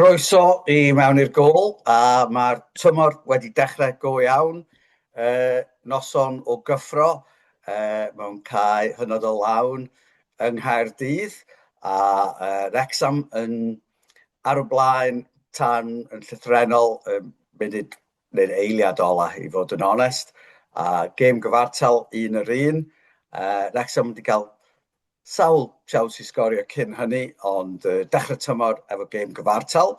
Croeso i mewn i'r gôl, a mae'r tymor wedi dechrau go iawn. Noson o gyffro mewn cae hynod o lawn yng Nghaerdydd, a Wrecsam yn ar y blaen tan yn llythrennol y munud neu'r eiliad ola i fod yn onest. A gêm gyfartal un yr un. Wrecsam wedi cael sawl siawns i sgorio cyn hynny, ond dechrau tymor efo gêm gyfartal.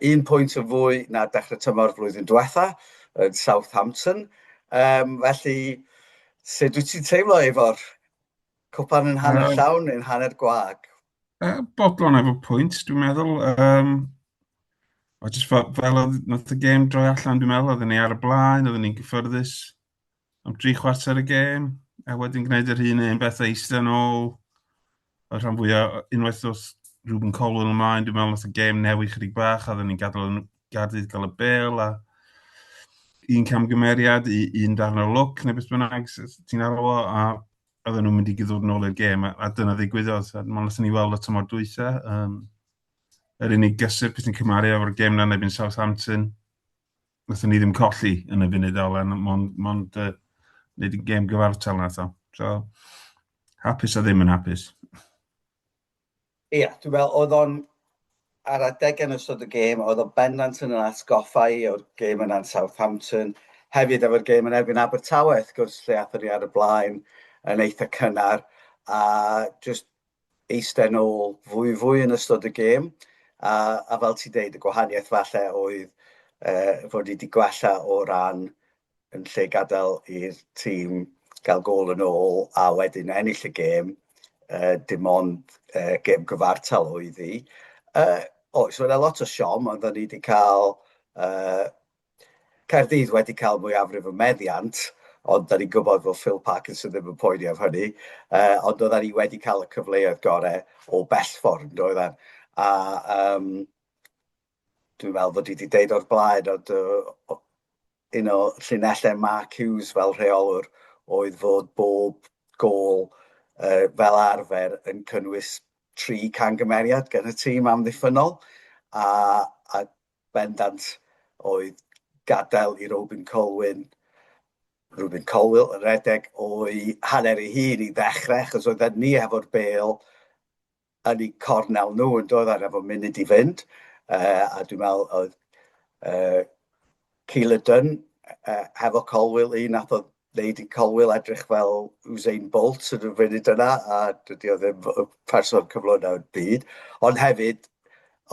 Un pwynt yn fwy na dechrau tymor flwyddyn diwetha yn Southampton. Felly, sut wyt ti'n teimlo efo'r cwpan yn hanner llawn neu'n hanner gwag? Bodlon efo pwynt, dwi'n meddwl. O, just fel, fel oedd nath y gêm droi allan, dwi'n meddwl, oedden ni ar y blaen, oedden ni'n gyffyrddus am dri chwarter y gêm, a wedyn gwneud yr un un beth a eistedd yn ôl. Y rhan fwyaf, unwaith ddoth Reuben Colwill ymlaen, dwi'n meddwl nath y gêm newid chydig bach, a oedden ni'n gadael yn Gaerdydd gael y bêl, a un camgymeriad, un darn o lwc, neu beth bynnag ti'n alw o, a oedden nhw'n mynd i ddod nôl i'r gêm, a dyna ddigwyddodd. A nathon ni weld y tymor dwytha. Yr unig gysur beth ti'n cymharu efo'r gêm 'na yn erbyn Southampton, Wnaethon ni ddim colli yn y funud ola, mond, mond wneud y gêm gyfartal nath o. So, hapus a ddim yn hapus. Ie, yeah, dwi'n meddwl, oedd o'n ar adeg yn ystod y gêm, oedd o'n bendant yn yn atgoffa i o'r gêm yna'n Southampton. Hefyd efo'r gêm yn erbyn Abertawe, wrth gwrs, lle athon ni ar y blaen yn eitha cynnar, a just eistedd nôl fwy fwy yn ystod y gêm, a, a fel ti'n deud, y gwahaniaeth falle oedd fod ni wedi gwella o ran yn lle gadael i'r tîm gael gôl yn ôl a wedyn ennill y gêm, dim ond gêm gyfartal oedd hi. Oes, oedd 'na lot o siom, ond o'n ni wedi cael Caerdydd wedi cael mwyafrif y meddiant, ond da ni'n gwybod fod Phil Parkinson ddim yn poeni am hynny. Ond oedden ni wedi cael y cyfleoedd gorau o bell ffordd, yn doedden? A dwi'n meddwl fod i wedi deud o'r blaen, ond un o llinellau Mark Hughes fel rheolwr oedd fod bob gôl fel arfer yn cynnwys tri cangymeriad gan y tîm amddiffynnol, a, a bendant oedd gadael i Robin Colwyn, Reuben Colwill, redeg o'i hanner ei hun i ddechrau, achos oedden ni efo'r bêl yn eu cornel nhw yn dod ar efo munud i fynd. A dwi'n meddwl oedd Keeler Dunn hefo Colwill, un nath o wneud i Colwill edrych fel Usain Bolt yn y funud yna, a dydy o ddim y person cyflwyno yn byd. Ond hefyd,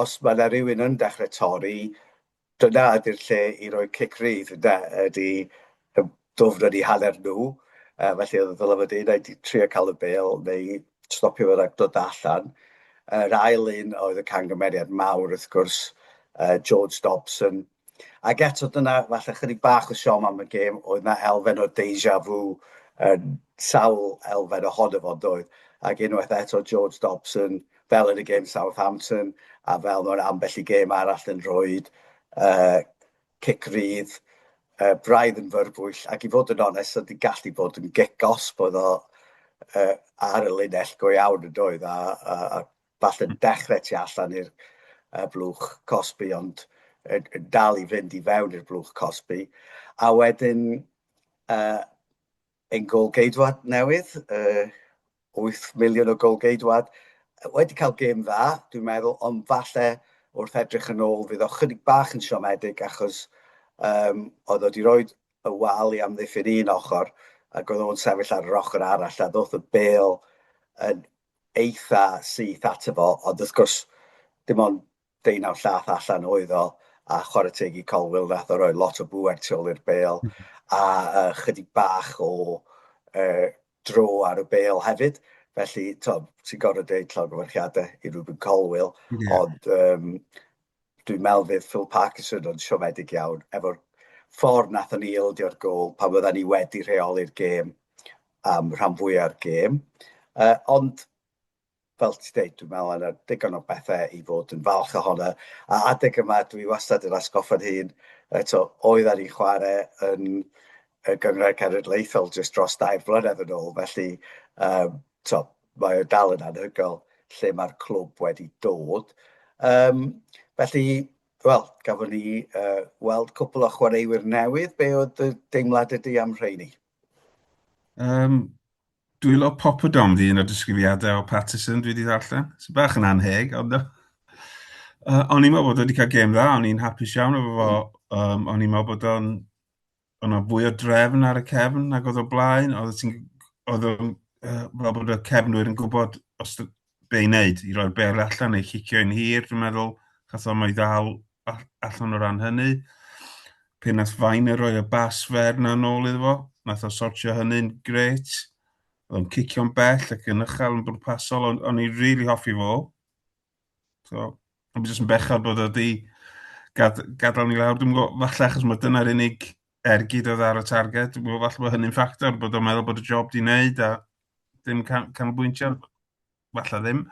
os mae yna rhywun yn dechrau torri, dyna ydy'r lle i roi cic rydd, ynde, ydy dwfn yn eu hanner nhw. Felly oedd y ddylai fod un ai 'di trio cael y bêl neu stopio fo rhag dod allan. Yr ail un oedd y cangymeriad mawr wrth gwrs, George Dobson. Ac eto dyna falle chydig bach o siom am y gêm, oedd 'na elfen o deja vu yn sawl elfen ohono fo doedd? Ac unwaith eto George Dobson, fel yn y gêm Southampton a fel mewn ambell i gêm arall yn rhoid cic rydd, braidd yn fyrbwyll, ac i fod yn onest, oedd 'di gallu bod yn gic gosb, oedd o ar y linell go iawn yn doedd, a, a, a falle dechrau tu allan i'r blwch cosbi, ond yn, yn dal i fynd i fewn i'r blwch cosbi. A wedyn ein gôl-geidwad newydd, 8 miliwn o gôl-geidwad, wedi cael gêm dda, dwi'n meddwl, ond falle wrth edrych yn ôl fydd o chydig bach yn siomedig achos oedd o wedi rhoi y wal i amddiffyn un ochr ac oedd o'n sefyll ar yr ochr arall a ddoth y bêl yn eitha syth ato fo, ond wrth gwrs dim ond deunaw llath allan oedd o, a chwarae teg i Colwill, nath o roi lot o bŵer tu ôl i'r bêl, a chydig bach o dro ar y bêl hefyd. Felly, to, ti'n gorfod deud llongyfarchiadau i Reuben Colwill, ond dwi'n meddwl fydd Phil Parkinson yn siomedig iawn efo'r ffordd nathon ni ildio'r gôl pan fyddan ni wedi rheoli'r gêm am rhan fwya'r gêm. Ond fel ti'n deud, dwi'n meddwl yna digon o bethau i fod yn falch ohono. A adeg yma, dwi wastad yn atgoffa'n hun, eto, oedd ar ei chwarae yn y Gynghrair Cenedlaethol jyst dros 2 blynedd yn ôl, felly to, mae o dal yn anhygoel lle mae'r clwb wedi dod. Um, felly, wel, gafon ni weld cwpl o chwaraewyr newydd. Be oedd dy deimlad ydy am rheini? Dwylo Poppadom di un o'r disgrifiadau o Patterson dwi wedi ddarllen. Sy'n bach yn anheg, ond o'n i'n meddwl bod o wedi cael gêm dda, o'n i'n hapus iawn efo fo. O'n i'n meddwl bod o'n o'n fwy o drefn ar y cefn nag oedd o blaen. Oedd ti'n oedd o'n fel bod y cefnwyr yn gwybod os be i wneud, i roi'r bel allan neu cicio yn hir, dwi'n meddwl. Chos o'n i ddal allan o ran hynny. Pe nath Viner roi y bas fer na nôl iddo fo, nath o sortio hynny'n gret. Oedd o'n cicio'n bell ac yn uchel yn bwrpasol, ond o'n i'n really hoffi fo. So, ond jyst yn bechod bod o di gadael ni lawr. Dwi'n gwybod, falle achos mae dyna'r unig ergyd oedd ar y targed. Dwi'n gwybod falle bod hynny'n ffactor, bod o'n meddwl bod y job di wneud a ddim canolbwyntio. Falle ddim.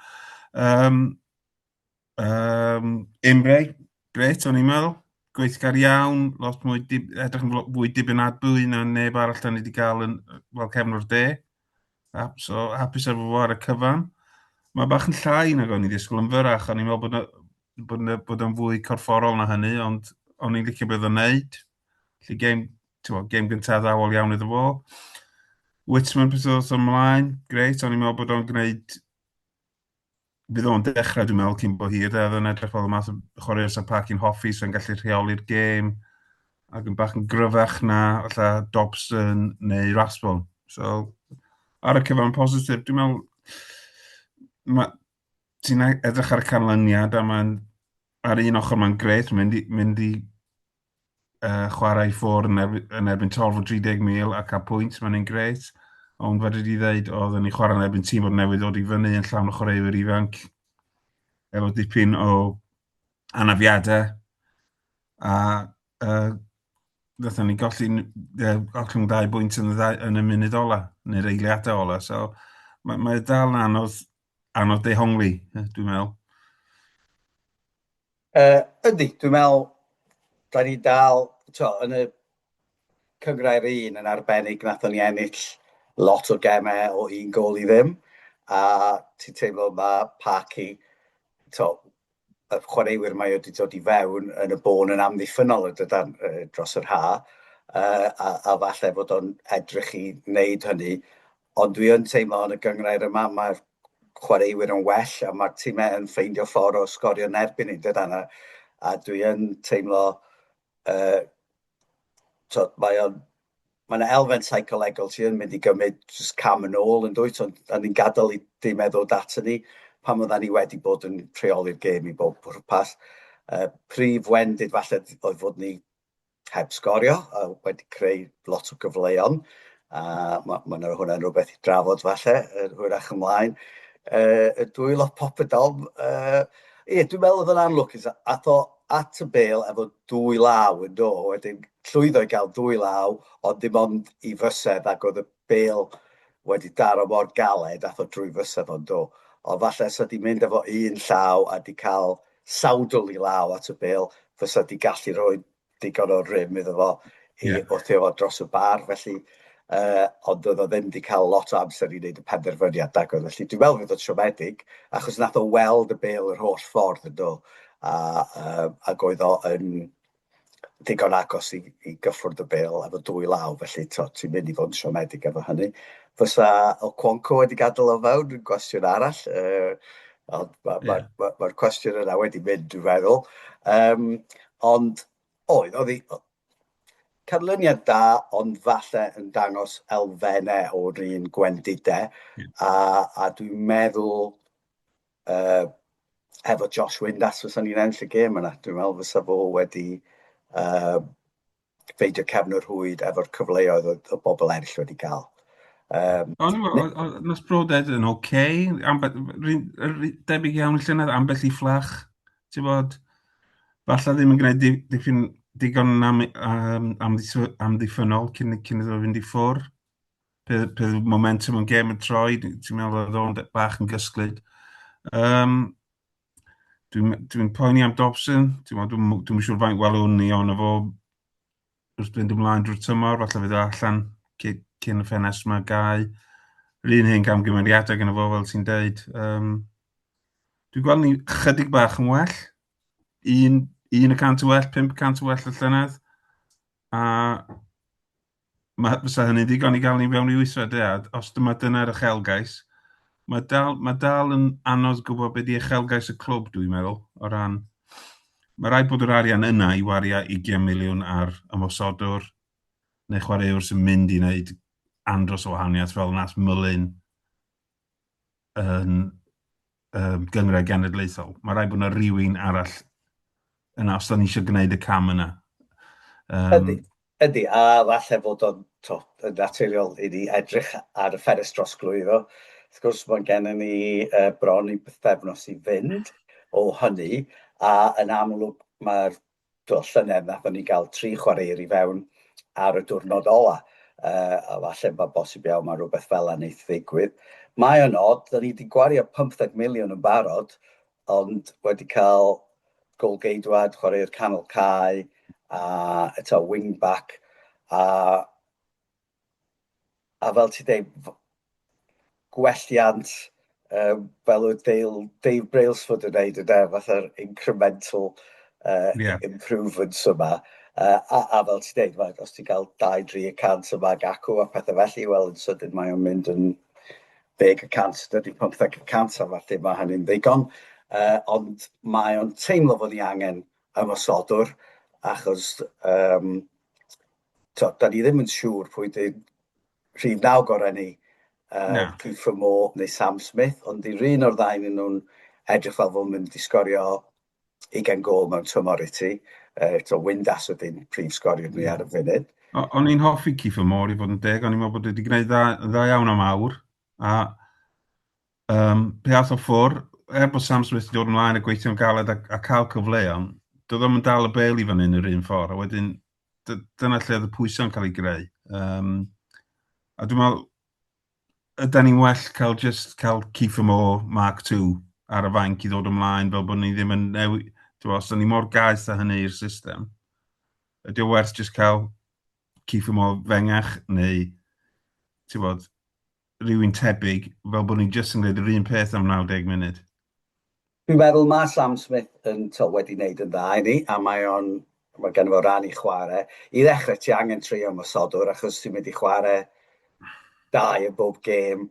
Imre, gret, o'n i'n meddwl. Gweithgar iawn, lot mwy, edrych yn fwy dibynadwy na neb arall da ni wedi cael yn, fel cefnwr de. So, hapus efo fo ar y cyfan. Mae bach yn llai nag o'n i ddisgwyl yn fyrrach. O'n i'n meddwl bod o'n fwy corfforol na hynny, ond o'n i'n licio beth o'n neud. Felly, gêm, gêm gyntaf addawol iawn iddo fo. Whitman, beth oedd ymlaen, greit, o'n i'n meddwl bod o'n gwneud bydd o'n dechrau, dwi'n meddwl, cyn bo hir. Oedd o'n edrych fel y math o chwaraewr sa'n Parky'n hoffi, so'n gallu rheoli'r gêm ac yn bach yn gryfach na falle Dobson neu Rathbone. So, ar y cyfan positif, dwi'n meddwl, ti'n edrych ar y canlyniad a mae'n, ar un ochr mae'n gret, mynd i chwarae i ffwrdd yn erbyn torf o 30,000 a cael pwynt, mae'n un gret. Ond fedri di ddeud, oedden ni chwarae yn erbyn tîm oedd newydd ddod i fyny yn llawn o chwaraewyr ifanc, efo dipyn o anafiadau, a nathon ni golli, gollwng 2 bwynt yn y munud ola, neu'r eiliadau ola. So mae dal yn anodd, anodd dehongli, dwi'n meddwl. Ydy, dwi'n meddwl, da ni dal, to, yn y cynghrair un yn arbennig, nathon ni ennill lot o gemau o 1 gôl i ddim, a ti'n teimlo mae Parky, to, y chwaraewyr mae wedi dod i fewn yn y bôn yn amddiffynnol y dydan, dros yr ha, a falle fod o'n edrych i wneud hynny, ond dwi yn teimlo yn y gynghrair yma mae'r chwaraewyr yn well a mae'r tîmau yn ffeindio ffordd o sgorio yn erbyn ni, dydan? A dwi yn teimlo, to, mae yna elfen seicolegol ti yn mynd i gymryd jyst cam yn ôl yn dwyt, ond a ni'n gadael i dimau ddod ato ni pan fydda ni wedi bod yn rheoli'r gêm i bob pwrpas. Prif wendid falle oedd fod ni heb sgorio a wedi creu lot o gyfleon. A mae ma hwnna'n rhywbeth i drafod falle, hwyrach ymlaen. Y dwylo Poppadom, ie, dwi'n meddwl oedd yn anlwcus. Ath o at y bêl efo dwy law yn do, wedyn llwyddo i gael dwy law, ond dim ond i fysedd ac oedd y bêl wedi daro mor galed, ath o drwy fysedd o'n do. Ond falle sa di mynd efo un llaw a di cael sawdl i law at y bêl, fysa di gallu rhoi digon o rym iddo fo i wthio fo dros y bar, felly ond oedd o ddim wedi cael lot o amser i wneud y penderfyniad dag oedd. Felly dwi'n meddwl fydd o'n siomedig, achos nath o weld y bêl yr holl ffordd yn do, ac oedd o yn digon agos i gyffwrdd y bêl efo dwy law, felly ti'n mynd i fod yn siomedig efo hynny. Fysa Okonkwo wedi gadael o fewn yn gwestiwn arall, ond mae'r ma, ma, ma, ma cwestiwn yna wedi mynd, dwi'n meddwl. Ond oedd hi canlyniad da, ond falle yn dangos elfennau o'r un gwendidau. A dwi'n meddwl efo Josh Windass fysa ni'n ennill y gêm yna. Dwi'n meddwl fysa fo wedi ffeindio cefn yr rhwyd efo'r cyfleoedd oedd y bobl eraill wedi cael. Ond nath Broadhead yn oce, okay. Debyg iawn llynedd, ambell i fflach, ti'n bod, falle ddim yn gwneud dipyn digon amddiffynnol cyn iddo fynd i ffwrdd. Pe momentum yn gêm yn troi, ti'n meddwl oedd o'n bach yn gysglyd. Dwi'n poeni am Dobson, dwi'n dwi siŵr faint welwn ni ono fo wrth fynd ymlaen drwy'r tymor, falle fydd o allan cyn y ffenest yma gau. Yr un hen gamgymeriadau gyda fo, fel ti'n deud. Um, Dwi'n gweld ni chydig bach yn well. 1% yn well, 5% yn well y llynedd. A mae, fysa hynny'n ddigon i gael ni fewn i wythfed, ie. Os dyma dyna'r uchelgais. Mae dal yn anodd gwybod beth di uchelgais y clwb, dwi'n meddwl, o ran. Mae rhaid bod yr arian yna i wario 20 miliwn ar ymosodwr neu chwaraewr sy'n mynd i wneud andros o wahaniaeth fel nath Mullin yn gynghrair genedlaethol. Mae rhaid bod yna rhywun arall yna os da ni eisiau gwneud y cam yna. Ydy, ydy, a falle fod o'n to, yn naturiol i ni edrych ar y ffenest drosglwyddo. Wrth gwrs, mae gennym ni bron i bythefnos i fynd o hynny, a yn amlwg mae'r do, llynedd nathon ni gael tri chwaraewr i fewn ar y diwrnod ola. A falle mae bosib iawn mae rhywbeth fel yna wneith ddigwydd. Mae o'n od, da ni wedi gwario 15 miliwn yn barod, ond wedi cael golgeidwad, chwaraewr canol cae, a eto wing-back, a fel ti'n dweud, gwelliant, fel oedd Dave Brailsford yn dweud yna, fatha'r incremental improvements yma. A fel ti'n dweud, os ti'n cael 2-3% yma ac acw a pethau felly, wel, yn sydyn mae o'n mynd yn 10%, dydy 15%, a falle mae hynny'n ddigon. Ond mae o'n teimlo fod ni angen ymosodwr, achos to, da ni ddim yn siŵr pwy di rhif 9 gorau ni, Kieffer Moore neu Sam Smith, ond i'r un o'r ddau nhw'n edrych fel fod mynd i sgorio 20 gol mewn tymor i ti. To Windass ydy'n prif sgoriwr ni ar y funud. O'n i'n hoffi Kieffer Moore i fod yn deg, o'n i'n meddwl bod wedi gwneud dda iawn am awr. A pe ath o ffwr, er bod Sam Smith wedi dod ymlaen a gweithio'n galed a cael cyfleon, doedd o'm yn dal y bêl i fyny yn yr un ffordd, a wedyn dyna lle oedd y pwysau'n cael ei greu. A dwi'n meddwl, ydy ni'n well cael just cael Kieffer Moore Mark II ar y fainc i ddod ymlaen fel bod ni ddim yn newid, os da ni mor gaeth â hynny i'r system, ydy o werth just cael Kieffer Moore fengach neu, ti'n bod, rhywun tebyg, fel bod ni jyst yn gwneud yr un peth am 90 munud? Dwi'n meddwl mae Sam Smith yn to, wedi wneud yn dda i ni, a mae gen fo ran i chwarae. I ddechrau, ti angen trio ymosodwr, achos ti'n mynd i chwarae dau yn bob gêm,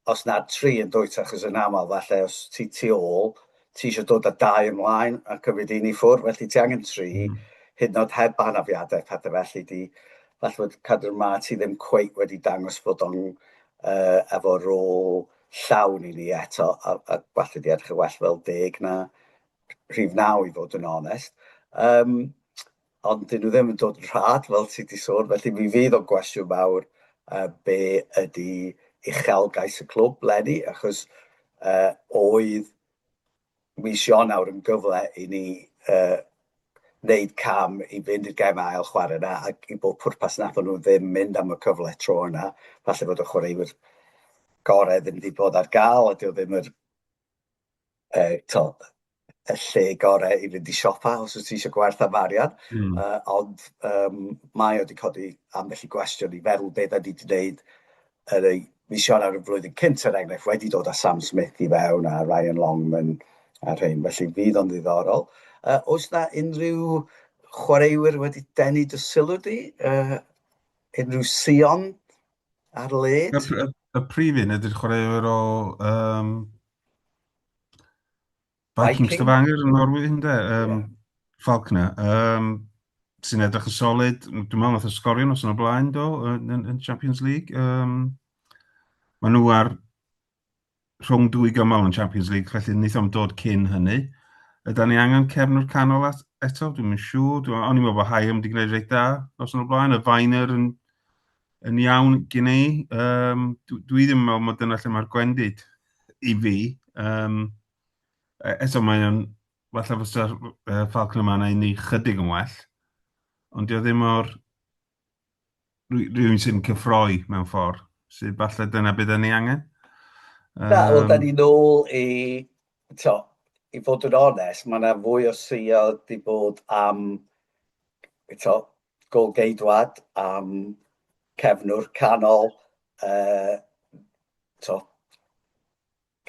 os nad tri yn dwyt, achos yn aml, falle os ti tu ôl, ti eisiau dod â dau ymlaen a cymryd un i ffwrdd, felly ti angen tri, hyd yn oed heb anafiadau, pethau felly, di, falle bod Cadw'r Marty ddim cweit wedi dangos bod o'n efo rôl llawn i ni eto, a falle di edrych yn well fel 10 na rhif 9 i fod yn onest. Ond dyn nhw ddim yn dod yn rhad, fel ti wedi sôn, felly mi fydd o'n gwestiwn mawr be ydy uchelgais y clwb leni, achos oedd mis Ionawr yn gyfle i ni wneud cam i fynd i'r gem ail chwarae yna, ac i bob pwrpas nathon nhw ddim mynd am y cyfle tro yna. Falle bod y chwaraewyr gorau ddim wedi bod ar gael, a dio ddim yr, to, y lle gorau i fynd i siopa os wyt ti eisiau gwerth am arian. Ond mae o wedi codi ambell i gwestiwn i feddwl beth ydy wedi gwneud yn y mis Ionawr y flwyddyn cynt, er enghraifft, wedi dod â Sam Smith i fewn a Ryan Longman a rhain, felly fydd o'n ddiddorol. Oes na unrhyw chwaraewyr wedi denu dy sylw di? Unrhyw sion ar led? Y prif un ydy'r chwaraewyr o Viking Stavanger yn Norwy, ynde? Falkner. Sy'n edrych yn solid. Dwi'n meddwl nath o sgorio nos yn y blaen, do, yn Champions League. Maen nhw ar rhwng dwy gymal yn Champions League, felly wnaeth o'm dod cyn hynny. Ydy ni angen cefnwr canol eto? Dwi'n yn siŵr. O'n i'n meddwl bod Hyam wedi gwneud reit dda nos yn y blaen. Y Vyner yn iawn gen i. Dwi ddim yn meddwl mae dyna lle mae'r gwendid i fi. Eto mae o'n, falle fysa'r Falcon yma'n ei ni chydig yn well, ond dio ddim o'r rhywun sy'n cyffroi mewn ffordd, sydd falle dyna beth ni angen. Na, wel, da ni nôl i, to, i fod yn onest, mae yna fwy o sïo di bod am to, golgeidwad, am cefnwr canol, to,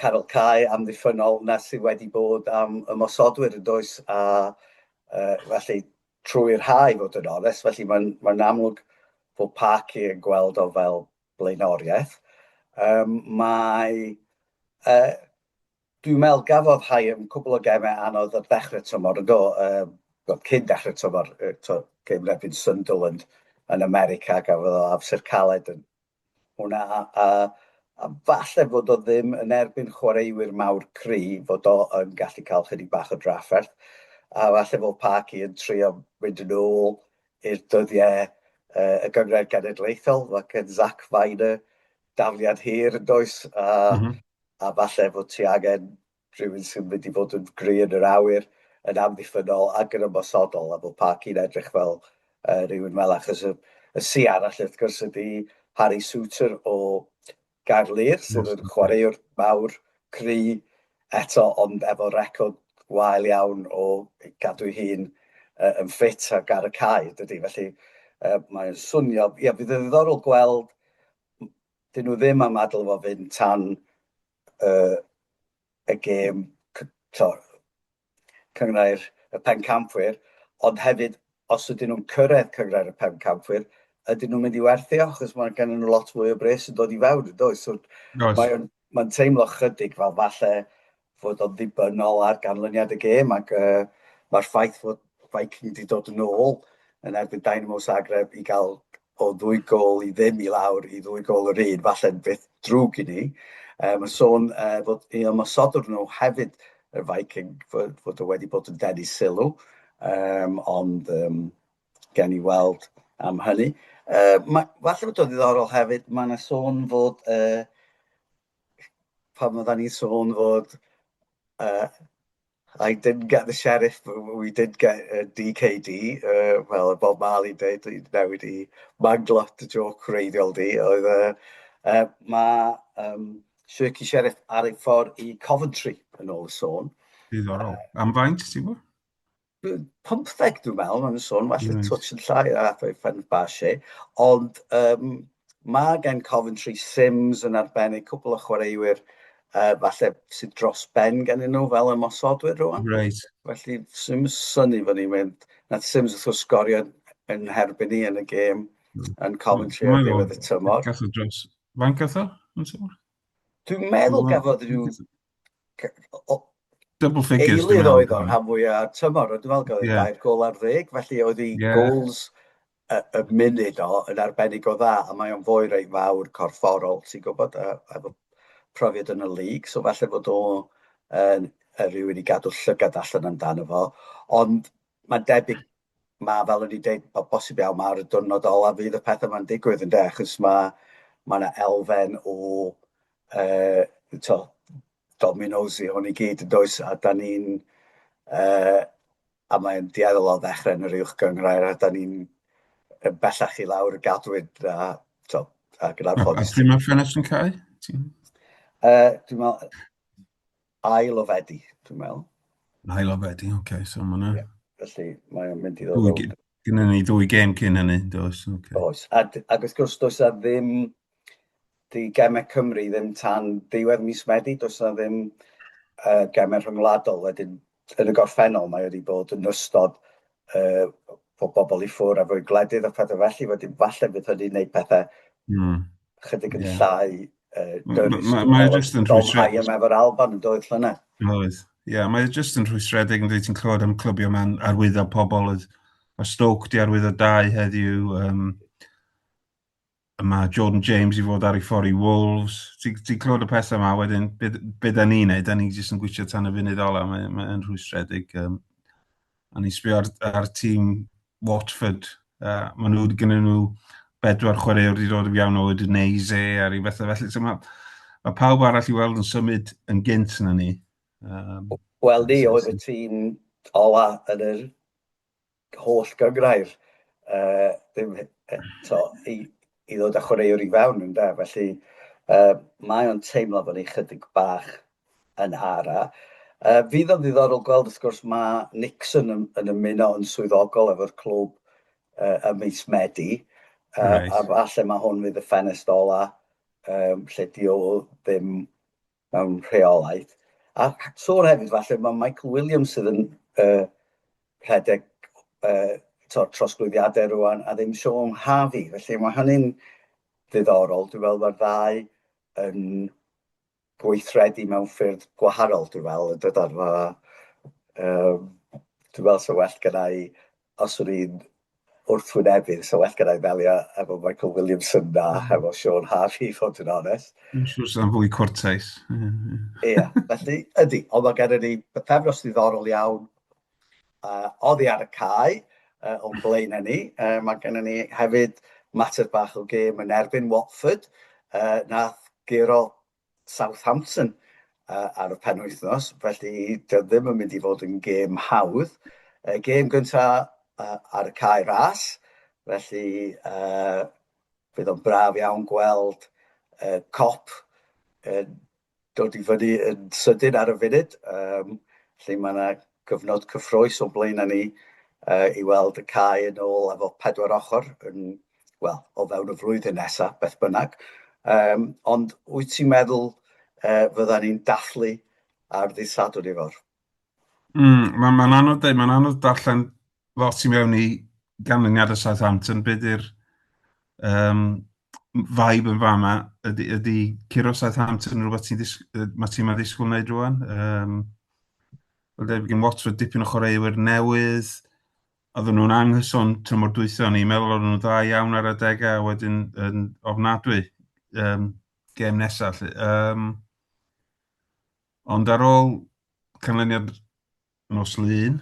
Carol Cae amddiffynnol na sydd wedi bod am ymosodwyr yn does, a felly trwy'r ha i fod yn onest, felly mae'n mae amlwg bod Parky yn gweld o fel blaenoriaeth. Mae uh, Dwi'n meddwl gafodd Higham cwbl o gemau anodd ar ddechrau tymor yn do, well, cyn dechrau tymor, to, gêm yn erbyn Sunderland yn America, gafodd o amser caled yn hwnna, a falle fod o ddim yn erbyn chwaraewyr mawr cry, fod o yn gallu cael chydig bach o drafferth, a falle fod Parky yn trio mynd yn ôl i'r dyddiau y Gynghrair Genedlaethol, fel gen Zach Viner, dafliad hir yn does, a a falle fod ti angen rhywun sy'n mynd i fod yn gry yn yr awyr, yn amddiffynnol ac yn ymosodol, a bod Parky'n edrych fel rhywun fel achos y si arall wrth gwrs ydy Harry Souttar o Gaerlŷr, sydd yn chwaraewr mawr, cry eto, ond efo record wael iawn o gadw'i hun yn ffit ac ar y cae, dydy. Felly mae'n swnio, ie, bydd yn ddiddorol gweld dyn nhw ddim am adael fo fynd tan y gêm to, Cynghrair y Pencampwyr, ond hefyd os ydyn nhw'n cyrraedd Cynghrair y Pencampwyr, ydyn nhw'n mynd i werthu o, achos mae gen nhw lot mwy o bres yn dod i fewn, yn does? So, mae'n mae teimlo chydig fel falle fod o'n ddibynnol ar ganlyniad y gêm, ac mae'r ffaith fod Viking wedi dod yn ôl yn erbyn Dynamo Zagreb i gael o ddwy gôl i ddim i lawr i ddwy gôl yr un, falle'n beth drwg i ni. Mae'n sôn fod i ymosodwr nhw hefyd, y Viking, fod o wedi bod yn denu sylw, ond gen i weld am hynny. Falle bod o'n ddiddorol hefyd, mae yna sôn fod pan oeddan ni'n sôn fod I didn't get the Sheriff, but we did get DKD, fel Bob Marley dweud, i newid i manglo dy joc wreiddiol di, oedd mae Shirky Sheriff ar ei ffordd i Coventry, yn ôl y sôn. Diddorol. Am faint, ti'n gwybod? 15 dwi'n meddwl, mae'n sôn, falle touch yn llai a ffen Bache, ond mae gen Coventry Sims yn arbennig, cwpl o chwaraewyr falle sydd dros ben gen nhw fel ymosodwyr rwan. Felly Sims synnu fod ni'n mynd, nath Sims wrth gwrs sgorio yn herbyn ni yn y gêm yn Coventry ar ddiwedd y tymor. Gath o dros, faint gath o? Dwi'n meddwl gafodd rhyw Double figures. Eilydd oedd o'r rhan fwyaf o'r tymor, dwi'n meddwl gafodd ei 3 gôl ar ddeg, felly oedd ei goals y munud o yn arbennig o dda, a mae o'n foi reit fawr corfforol, ti'n gwybod, a efo profiad yn y league, so falle fod o yn rhywun i gadw llygad allan amdano fo, ond mae'n debyg, mae fel o'n i'n deud, o bosib iawn mae ar y diwrnod ola fydd y pethau ma'n digwydd ynde, achos mae ma 'na elfen o to, dominos i hwn i gyd yn does, a da ni'n a mae'n dueddol o ddechrau yn yr uwch gynghrair a da ni'n bellach i lawr y gadwyn a to, ac yn anffodus. A pryd mae'r ffenest yn cau? Dwi'n meddwl ail o Fedi, dwi'n meddwl. Ail o Fedi, oce, okay, so mae yna... Yeah, felly mae'n mynd i ddod rownd. Gynna ni ddwy gêm cyn hynny, does? Okay. Oes, a, ac wrth gwrs does na ddim, di gemau Cymru ddim tan ddiwedd mis Medi, does na ddim gemau rhyngwladol. Wedyn, yn y gorffennol mae wedi bod yn ystod bod bobl i ffwrdd efo'u gwledydd a phethau felly, wedyn falle fydd hynny'n gwneud pethau chydig yn llai dyrys. Mae jyst yn Dom Hyam efo'r Alban yn doedd llynedd. Oedd, ie, yeah, mae jyst yn rhwystredig yn dweud ti'n clywed am clybio mewn arwyddo pobl. Oedd, mae Stoke di arwyddo dau heddiw. Mae Jordan James i fod ar ei ffordd i Wolves. Ti'n ti clywed y pethau yma, wedyn, be, be da ni'n neud? Da ni jyst yn gweithio tan y funud ola, mae'n mae rhwystredig. A ni'n sbio ar tîm Watford. Maen nhw, gyda nhw bedwar chwaraewr wedi dod i fewn o Udinese a rhyw bethau felly. So mae, mae pawb arall i weld yn symud yn gynt na ni. Wel, ni oedd y tîm ola yn yr holl gynghrair ddim eto i ddod â chwaraewr i fewn ynde, felly mae o'n teimlo bod ni chydig bach yn ara. Fydd o'n ddiddorol gweld wrth gwrs mae Nixon yn ymuno yn swyddogol efo'r clwb ym mis Medi, a falle mae hwn fydd y ffenest ola lle di o ddim mewn rheolaeth. A sôn hefyd falle mae Michael Williams sydd yn rhedeg trosglwyddiadau rwan a ddim Shaun Harvey. Felly mae hynny'n ddiddorol. Dwi'n meddwl mae'r ddau yn gweithredu mewn ffyrdd gwahanol, dwi'n meddwl, yn dydan? Dwi'n meddwl 'sa well genna i, os o'n i'n wrthwynebydd, 'sa well genna i ddelio efo Michael Williamson na hefo Shaun Harvey, i fod yn onest. Dwi'n siŵr sy'n fwy cwrtais. Ie, felly ydy, ond mae gennym ni bythefnos ddiddorol iawn oddi ar y cae o'n blaenau ni. Mae gennym ni hefyd mater bach o gêm yn erbyn Watford, nath guro Southampton ar y penwythnos, felly dio ddim yn mynd i fod yn gêm hawdd. Gêm gynta ar y cae ras, felly fydd o'n braf iawn gweld Kop yn dod i fyny yn sydyn ar y funud, lle mae yna gyfnod cyffrous o'n blaenau ni i weld y cae yn ôl efo pedwar ochr yn, wel, o fewn y flwyddyn nesaf, beth bynnag. Ond wyt ti'n meddwl fydda ni'n dathlu ar ddydd Sadwrn, Ifor? Mae'n ma anodd dweud, mae'n anodd darllen lot i mewn i ganlyniadau Southampton. Be di'r vibe yn fama? Ydy curo Southampton yn rhywbeth ti'n mae tîm yn ddisgwyl wneud rwan? Wel, debyg yn Watford dipyn o chwaraewyr newydd. Oedden nhw'n anghyson tymor dwytha, o'n i'n meddwl oedden nhw'n dda iawn ar adegau, a wedyn yn ofnadwy gêm nesaf. Ond ar ôl canlyniad nos Lun,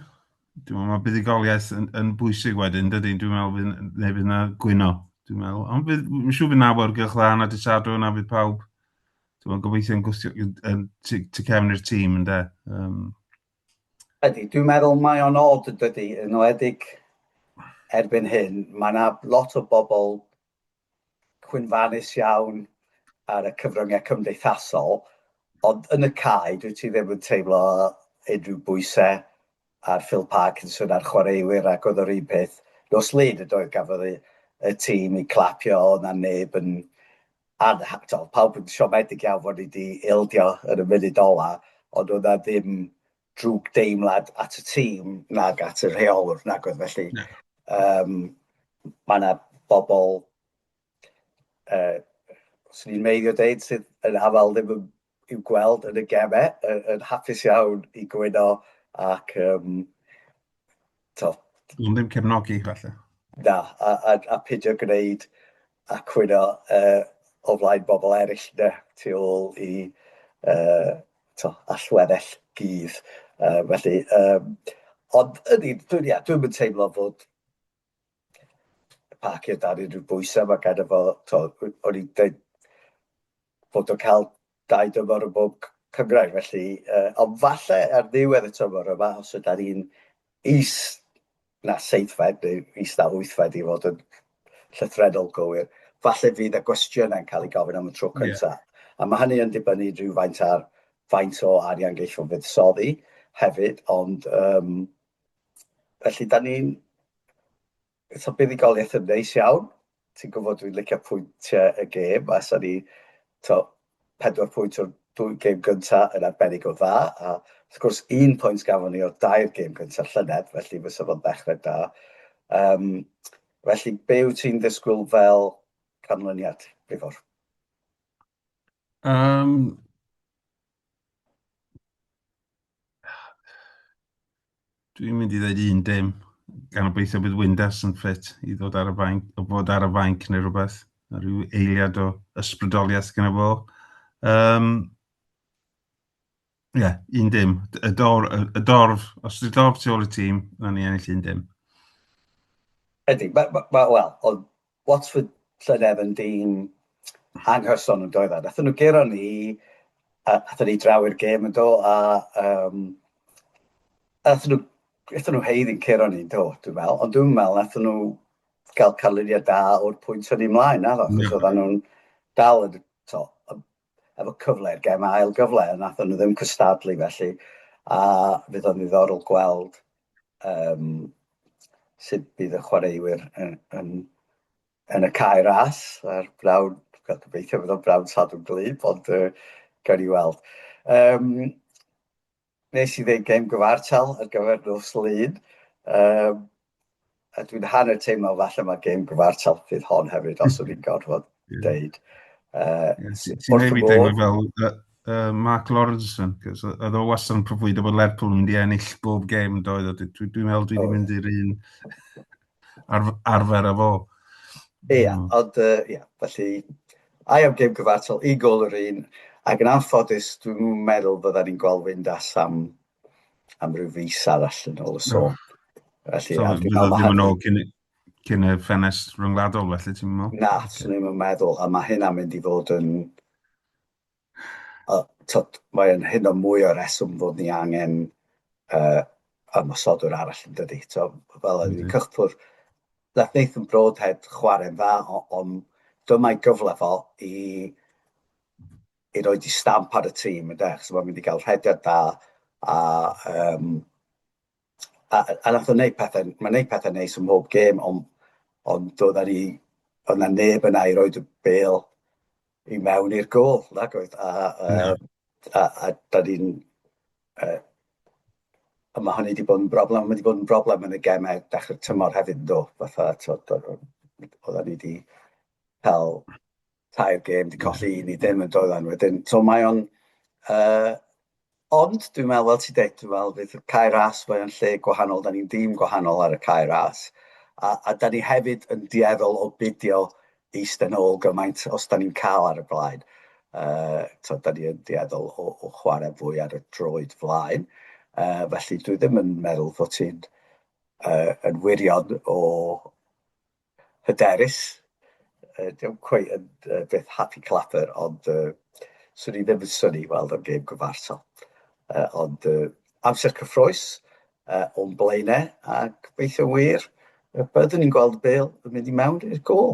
dwi'n meddwl mae buddugoliaeth yn bwysig wedyn, dydy? Dwi'n meddwl fydd, neu fydd yna gwyno, dwi'n meddwl. Ond fydd, mae'n siŵr fydd na awyrgylch dda na dydd Sadwrn, a fydd pawb, dwi'n meddwl, gobeithio yn gwthio yn tu cefn i'r tîm, ynde. Ydy, dwi'n meddwl mae o'n od, dydy, yn enwedig erbyn hyn, mae yna lot o bobl cwynfannus iawn ar y cyfryngau cymdeithasol, ond yn y cae, dwyt ti ddim yn teimlo unrhyw bwysau ar Phil Parkinson a'r chwaraewyr, ac oedd yr un peth nos Lun yn doedd, gafodd y, y tîm i clapio, oedd na neb yn anha, pawb yn siomedig iawn fod ni wedi ildio yn y munud ola, ond oedd na ddim drwg deimlad at y tîm nag at y rheolwr nag oedd felly. No. Mae yna bobl, swn i'n meiddio deud, sydd yn afal ddim yn, i'w gweld yn y gemau, yn hapus iawn i gwyno ac to, Ond ddim cefnogi, falle. Na, a peidio gwneud a cwyno o flaen bobl eraill ynde, tu ôl i to, allweddell gudd. Felly, ond ydy, dwi'n ia, dwi'm yn teimlo fod Parky o dan unrhyw bwysau, mae gan fo, to, o'n i'n dweud fod o'n cael dau dymor yn bob cynghrair, felly, ond falle ar ddiwedd y tymor yma, os ydan ni'n is na seithfed neu is na wythfed i fod yn llythrennol gywir, falle fydd y gwestiynau'n cael eu gofyn am y tro cyntaf. Yeah. A mae hynny yn dibynnu rhywfaint ar faint o arian geith o fuddsoddi hefyd, ond felly da ni'n So buddugoliaeth yn neis iawn. Ti'n gwybod dwi'n licio pwyntiau y gêm, a 'sa ni, to, 4 pwynt o'r dwy gêm gynta yn arbennig o dda, a wrth gwrs un pwynt gafon ni o'r dair gêm gynta llynedd, felly fysa fo'n ddechrau da. Felly, be wyt ti'n ddisgwyl fel canlyniad, Ifor? Dwi'n mynd i ddweud 1-0, gan obeithio bydd Windass yn ffit i ddod ar y fainc, o fod ar y fainc neu rhywbeth, a rhyw eiliad o ysbrydoliaeth gyda fo. Yeah, 1-0. Y dorf, os ydy'r dorf tu ôl y tîm, na ni ennill 1-0. Ydy, wel, oedd Watford llynedd yn dîm anghyson yn doedd e. Nathon nhw guro ni, a athon ni draw i'r gêm yn do, a athon nhw, athon nhw haeddu'n curo ni, do, dwi'n meddwl. Ond dwi'n meddwl nathon nhw gael canlyniad da o'r pwynt hynny ymlaen, naddo, achos oedden nhw'n dal yn, to, efo cyfle i'r gem ail gyfle, a nathon nhw ddim cystadlu felly, a fydd o'n ddiddorol gweld sut bydd y chwaraewyr yn y cae ras a'r brawn, wel, gobeithio fydd o'n brawn Sadwrn gwlyb, ond Gawn ni weld. Um, nes i ddeud gêm gyfartal ar gyfer nos Lun. Um, a dwi'n hanner teimlo falle mae gêm gyfartal fydd hon hefyd, os o'n i'n gorfod deud. Yeah, ti'n neud fi deimlo fel Mark Lawrenson, cos oedd o wastad yn proffwydo bod Lerpwl yn mynd i ennill bob gêm yn doedd. Dwi'n dwi meddwl dwi wedi mynd i'r un arfer â fo. Ia, ond ia, felly ai am gêm gyfartal, un gôl yr un, ac yn anffodus dwi'n meddwl fydda ni'n gweld Windass am ryw fis arall yn ôl y sôn. Felly, so, a dwi'n meddwl ddim yn ôl cyn y ffenest rhyngwladol, felly ti'n meddwl? Na, swn i'm yn meddwl, a mae hynna'n mynd i fod yn... Tod, mae'n hyn o mwy o reswm fod ni angen ymosodwr arall yn dydy. So, fel oedd ni'n cychwyn, nath Nathan Broadhead chwarae'n dda, ond dyma'i gyfle fo i roid i stamp ar y tîm, ynde? Achos mae'n mynd i gael rhediad da, a nath o wneud pethau, mae'n wneud pethau neis ym mhob gêm, ond doedd ni, oedd na neb yna i roid y bêl i mewn i'r gôl, nag oedd? A da ni'n... A mae hynny wedi bod yn broblem, mae wedi bod yn broblem yn y gemau dechrau'r tymor hefyd, do, fatha, oedden ni wedi cael tair gêm, wedi colli un i ddim yn doedden wedyn. So mae o'n... Ond dwi'n meddwl, fel ti'n dweud, dwi'n meddwl fydd y Cae Ras, mae o'n lle gwahanol, da ni'n dîm gwahanol ar y Cae Ras. A da ni hefyd yn dueddol o bidio eistedd nôl gymaint os da ni'n cael ar y blaen. So, da ni yn dueddol o chwarae fwy ar y droed flaen. Felly dwi ddim yn meddwl fod ti'n yn wirion o hyderus. Dio'm cweit yn beth happy clapper, ond swn i ddim yn synnu i weld o'n gêm gyfartal. Ond amser cyffrous o'n blaenau, a gobeithio wir y byddwn ni'n gweld y bêl yn mynd i mewn i'r gôl.